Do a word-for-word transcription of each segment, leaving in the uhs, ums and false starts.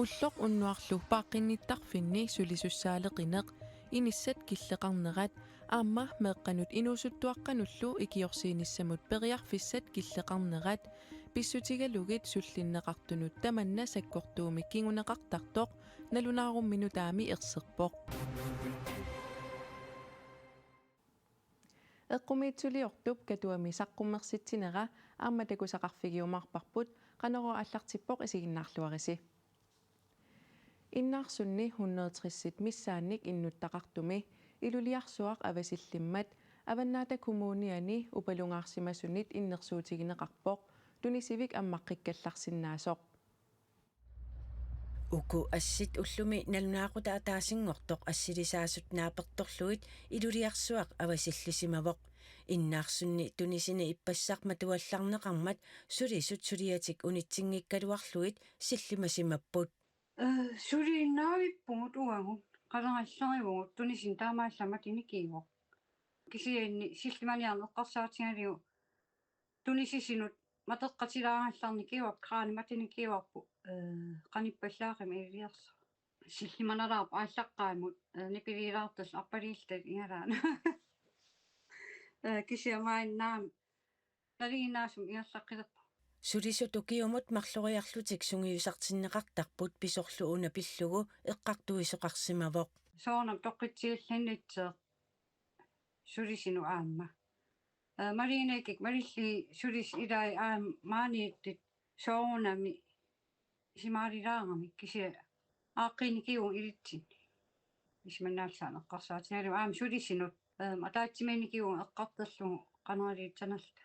Ulloq unnuarlu paaqqinnittarfinni sulisussaaleqineq, inissat killeqarnerat aamma meeqqanut inuusuttuaqqanullu ikiorsiinissamut periarfissat killeqarnerat pissutigalugit sullinneqartunut tamanna sakkortuumik kinguneqartartoq nalunaarummi nutaami erserpoq. Eqqumiitsuliortup Katuami saqqummersitsinera aamma takusaqarfigiumaarparput, Qanorooq aallartippoq, isiginnaarluarisi. Innaarsunni hundrede tressit missaannik innuttaqartumi Iluliarsuaq avasillimmat Avannaata Kommuniani upalungaarsimasunit innersuutigineqarpoq, tunisivik ammaqqikkallarsinnaasoq. Uku assit ullumi nalunaaqutaq ataasinngortoq assilisaasut naapertorlugit Iluliarsuaq avasillisimasoq. Innaarsunni tunisini ippassaq matuallarneqarmat sulisut suliatik unitsinngikkaluarlugit sillimasimapput. Ee, suliinnaavippugut uagut, qalerallarivugut, tunisin taamaallaat matinikiivoq. Kisianni sillimaniarneq eqqarsaatigalugu tunisisinut matoqqatilaagallarnikiuarput, kraani matinikiuarput, ee, qanippallaaqimmat Iluliarsuaq. Sillimanalaarpoq aallaqqaammut, ee, nipiliilaartut arpaliillutik igalaannaq. Ee, kisianni maanna aamma nalinginnaasumik ingerlaqqilerpoq. Sulisut ukiumut marloriarlutik sungiusartinneqartarput, pisorlu una pillugu eqqartuisoqarsimavoq. Soorunami toqqitsigallarniarneq sulisinut aamma. Ee, Marianne Egedep malillugit sulisut ilaat aamma maaniittut soorunami isumaalilaaramik, kisianni aaqqiinikiugut ilitsinni. Isumannaallisaaneq eqqarsaatigalugu aamma sulisinut, ee, ataatsimiinnikuugut eqqartorlugu qanoq iliorsanerluta.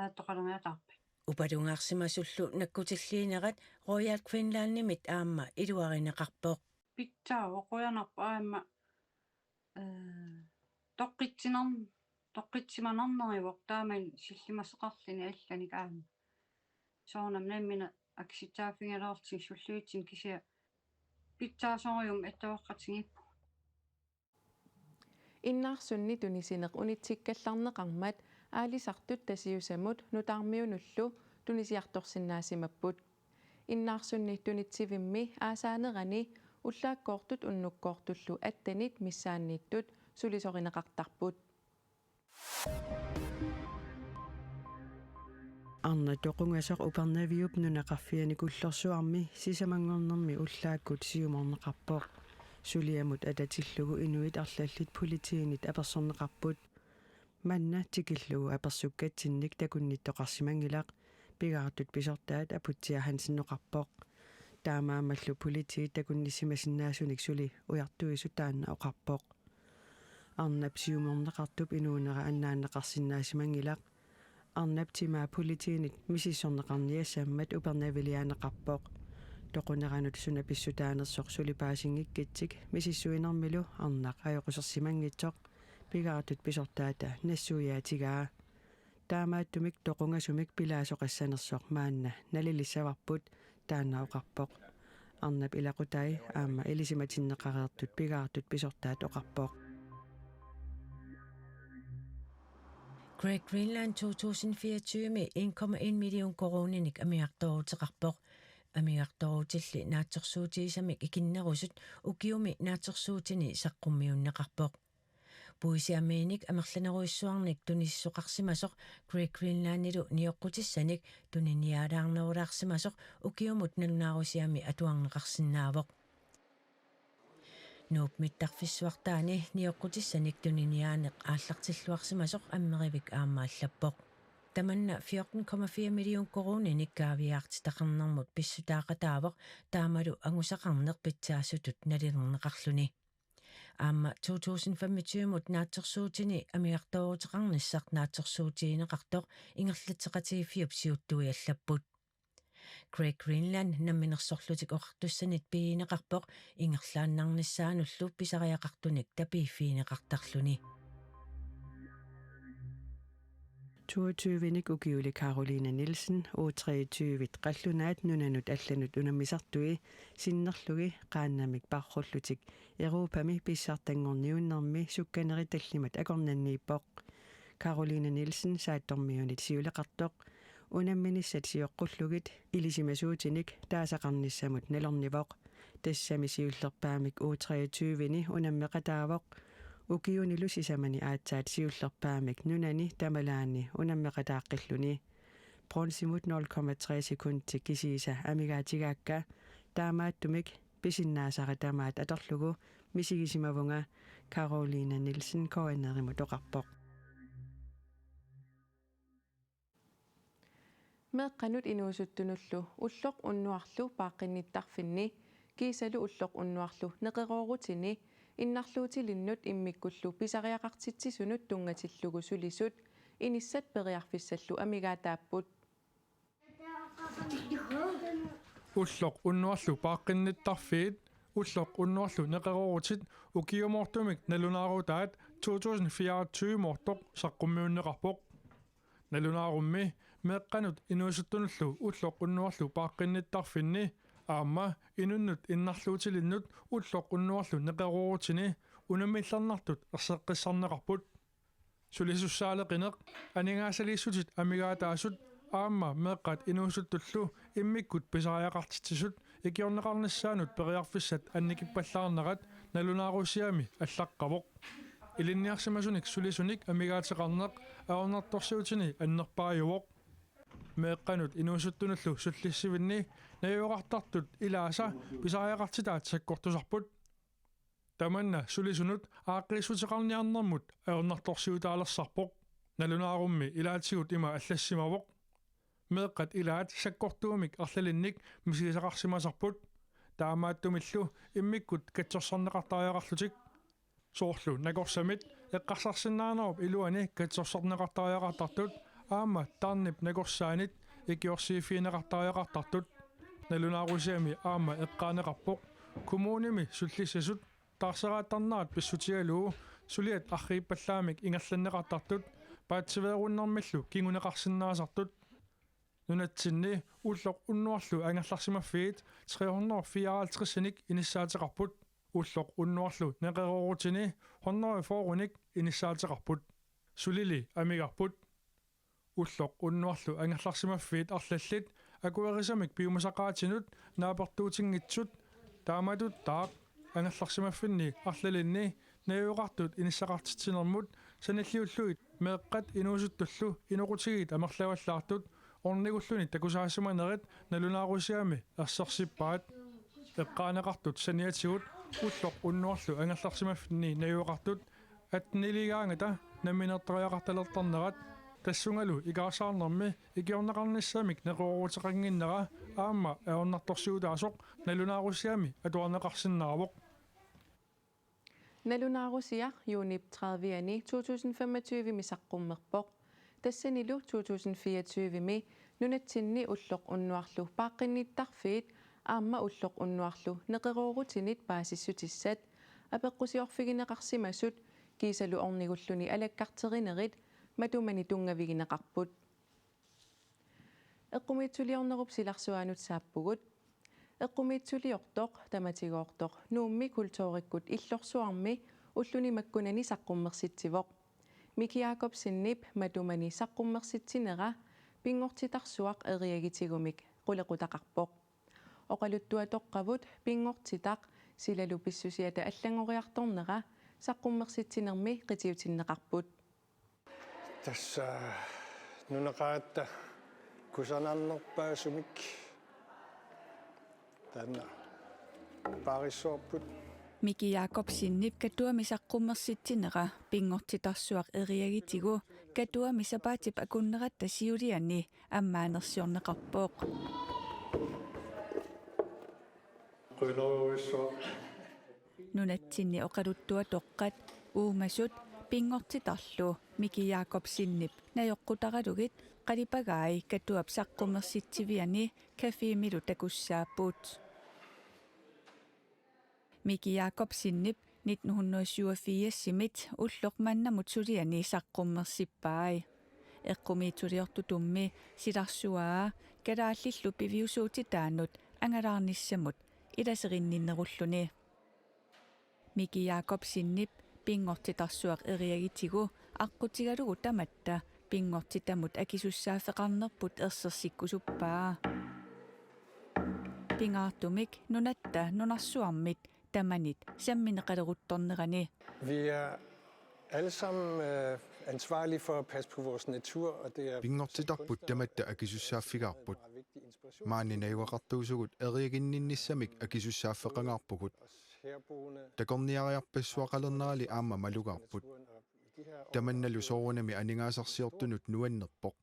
Aattoqaleriataarpat. Upalungaarsimasullu nakkutilliinerat Royal Greenlandimit aamma iluarineqarpoq. Pitsaavoq, qujanarpoq aamma, ee, toqqitsinar-, toqqitsimanarnerivoq taamani sillimasoqarluni allanik aamma. Soorunami nammineq akisitsaaffigilaarlutik sullivitsinni, kisianni pitsaasorujussuarmik attaveqatigiippugut. Innaarsunni tunisineq unitsikkallarneqarmat aalisartut Tasiusamut nutaarmiunullu tunisiartorsinnaasimapput. Innaarsunni tunitsivimmi aasaanerani ullaakkoortut unnukkoortullu attenit missaanniittut sulisorineqartarput. Arnaq toqungasoq Upernaviup nunaqarfiani Kullorsuarmi sisamanngornermi ullaakkut siumorneqarpoq. Suliamut atatillugu inuit arlallit politiinit apersorneqarput. Manna tikillugu apersukkatsinnik takunnittoqarsimanngilaq, pigaartut pisortaat Aputsiaq Hansen oqarpoq. Taamaammallu politiit takunnissimasinnaasunik suli ujartuisut taanna oqarpoq. Arnap siumorneqartup inuunera annaanneqarsinnaasimanngilaq. Arnap timaa politiinit misissorneqarniassammat Upernaviliaanneqarpoq. Toquneranut suna pissutaanersoq suli paasinngikkitsik misissuinermilu arnaq ajoqusersimanngitsoq, pigaartut pisortaata nassuiaatigaa. Taamaattumik toqungasumik pilaasoqassanersoq maanna nalilissavarput, taanna oqarpoq. Arnap ilaqutai aamma ilisimatinneqareertut pigaartut pisortaat oqarpoq. Great Greenland to tusind fireogtyve en komma en million koruuninik amigartooruteqarpoq. Amigartoorutilli naatsorsuutigisamik ikinnerusut ukiumi naatsorsuutini saqqummiunneqarpoq. Puisip amiinik amerlanerujussuarnik tunisisoqarsimasoq Great Greenlandilu nioqqutissanik tuniniaalaarnerulaarsimasoq ukiumut nalunaarusiami atuarneqarsinnaavoq. Nuup mittarfissuartaani nioqqutissanik tuniniaaneq aallartilluarsimasoq Ammerivik aamma allappoq. Tamanna fjorten komma fire million koruuninik kaaviiaartitaqarnermut pissutaaqataavoq, taamalu angusaqarneq pitsaasutut nalilerneqarluni. Aamma to tusind femogtyve-mut naatsorsuutini amigartooruteqarnissaq naatsorsuutigineqartoq ingerlatseqatigiiffiup siuttui allapput. Great Greenland namminersorlutik oqartussanit pigineqarpoq ingerlaannarnissaanullu pisariaqartunik tapiiffigineqartarluni. Toogtyvenik ukiulik Caroline Nielsen, U treogtyve qallunaat nunanut allanut unammisartui sinnerlugit qaannamik parrullutik Europami pissartanngorniunnermi sukkanerit tallimat akornanniippoq. Caroline Nielsen Saattormiunit siuleqartoq unamminissat sioqqullugit ilisimasuutinik taasaqarnissamut nalornivoq. Tassami siullerpaamik U treogtyve-ni unammeqataavoq. Ukiunilu sisamani aatsaat siullerpaamik nunani tamalaani unammeqataaqqilluni. Bronzimut nul komma tre sekundi kisiisa amigaatigaakka. Taamaattumik pisinnaasara tamaat atorlugu misigisimavunga, Caroline Nielsen K N R-imut oqarpoq. Meeqqanut inuusuttunullu ulloq unnuarlu paaqqinnittarfinni kiisalu ulloq unnuarlu neqeroorutini innarluutilinnut immikkullu pisariaqartitsisunut tunngatillugu sulisut inissat periarfissallu amigaataapput. Ulloq unnuarlu paaqqinnittarfiit, ulloq unnuarlu neqeroorutit ukiumoortumik nalunaarutaat to tusind fireogtyve-moortoq saqqummiunneqarpoq. Nalunaarummi meeqqanut inuusuttunullu ulloq unnuarlu paaqqinnittarfinni aamma inunnut innarluutilinnut ulloq unnuarlu neqeroorutini unammillernartut erseqqissarneqarput. Sulisussaaleqineq, aningaasaliissutit amigaataasut aamma meeqqat inuusuttullu immikkut pisariaqartitsisut ikiorneqarnissaannut periarfissat annikippallaarnerat nalunaarusiami allaqqavoq. Ilinniarsimasunik sulisunik amigaateqarneq ajornartorsiutini annerpaajuvoq. Meeqqanut inuusuttunullu sullissivinni najugaqartartut ilaasa pisariaqartitaat sakkortusarput. Tamanna sulisunut aaqqiissuteqarniarnermut ajornartorsiutaalersarpoq. Nalunaarummi ilaatigut ima allassimavoq: meeqqat ilaat sakkortuumik arlalinnik misigisaqarsimasarput. Taamaattumillu immikkut katsorsarneqartariaqarlutik. Soorlu nakorsamit eqqarsarsinnaanerup iluani katsorsarneqartariaqartartut aamma tarnip nakorsaanit ikiorsiiffigineqartariaqartartut. Nalunaarusiami aamma eqqaaneqarpoq kommunimi sullissisut taarseraattarnerat pissutigalugu suliat arriippallaamik ingerlanneqartartut paatsiveerunnermillu kinguneqarsinnaasartut. Nunatsinni ulloq unnuarlu angerlarsimaffiit tre hundrede og fireoghalvtreds-inik inissaateqarput. Ulloq unnuarlu neqeroorutini hundrede og fyrre-nik inissaateqarput. Sulili amigarput. Ulloq unnuarlu angerlarsimaffiit arlallit akuerisamik piumasaqaatinut naapertuutinngitsut, taamatuttaaq angerlarsimaffinni arlalinni najugaqartut inissaqartitsinermut sanilliullugit meeqqat inuusuttullu inoqutigiit amerlavallaartut ornigulluni takusaasimanerit nalunaarusiami ersersippaat. Eqqaaneqartut saniatigut ulloq unnuarlu angerlarsimaffinni najugaqartut atten-iligaangata nammineertariaqartalertarnerat tassungalu ikaarsaarnermi ikiorneqarnissamik neqerooruteqannginnera aamma ajornartorsiutaasoq nalunaarusiami atuarneqarsinnaavoq. Nalunaarusiaq juunip tredive-ani to tusind femogtyve-mi saqqummerpoq. Tassanilu to tusind fireogtyve-mi nunatsinni ulloq unnuarlu paaqqinnittarfiit aamma ulloq unnuarlu neqeroorutinit paasissutissat apeqqusiorfigineqarsimasut kiisalu ornigulluni alakkarterinerit matumani tunngavigineqarput. Eqqumiitsuliornerup silarsuaanut saappugut. Eqqumiitsuliortoq tamatigoortoq Nuummi kulturikkut Illorsuarmi ulluni makkunani saqqummersitsivoq. Miki Jakobsenip matumani saqqummersitsinera pinngortitarsuaq eriagitigumik qulequtaqarpoq. Oqaluttuatoqqavut pinngortitaq silalu pissusiata allanngoriartornera saqqummersitsinermi qitiutinneqarput. Tassa nunaqaratta kusanarnerpaasumik taanna paarissuarput. Miki Jakobsenip Katuami saqqummersitsinera pinngortitarsuaq eriagitigu Katuami sapaatip akunneratta siuliani ammaanersiorneqarpoq. Qujanarsuaq. Nunatsinni oqaluttuatoqqat uungasut pinngortitarlu Miki Jakobsenip najoqqutaralugit qalipagai Katuap saqqummersitsiviani cafémilu takussaapput. Miki Jakobsenip nitten hundrede syvogfirs-imit ulloq mannamut suliani saqqummersippai. Eqqumiitsuliortutummi silarsuaa kalaallillu piviusuutitaannut angalaarnissamut ilaserinninnerulluni. Miki Jakobsenip pinngortitarsuaq eriagitigu aqqutigalugu tamatta Pinngortitamut akisussaaffeqarnerput ersersikkusuppaa. Pingaartumik nunatta nunarsuarmit tamanit sammineqaleruttornerani. Vi er alle sammen øh, ansvarlige for at passe på vores natur, og det er Pinngortitarput tamatta akisussaaffigaarput. Maani najugaqartuusugut eriaginninnissamik akisussaaffeqangaarpugut. Takorniariarpassuaqalernerali aamma malugaarput. Tamannalu soorunami aningaasarsiortunut nuannerpoq.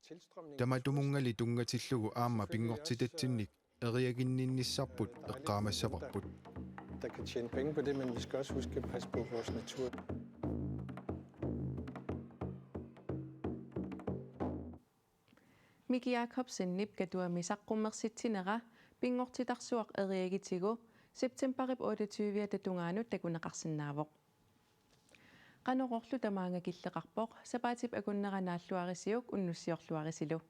Tamatumunngali tunngatillugu aamma pinngortitatsinnik eriaginninnissarput eqqaamassavarput. Der kan tjene penge på det, men vi skal også huske at passe på vores natur. Miki Jakobsenip Katuami saqqummersitsinera Pinngortitarsuaq eriagitigu septembarip otteogtyve-ata tungaanut takuneqarsinnaavoq. Qanorlu tamaanga killeqarpoq, sapaatip akunnera naalluarisiuk unnussiorluarisilu.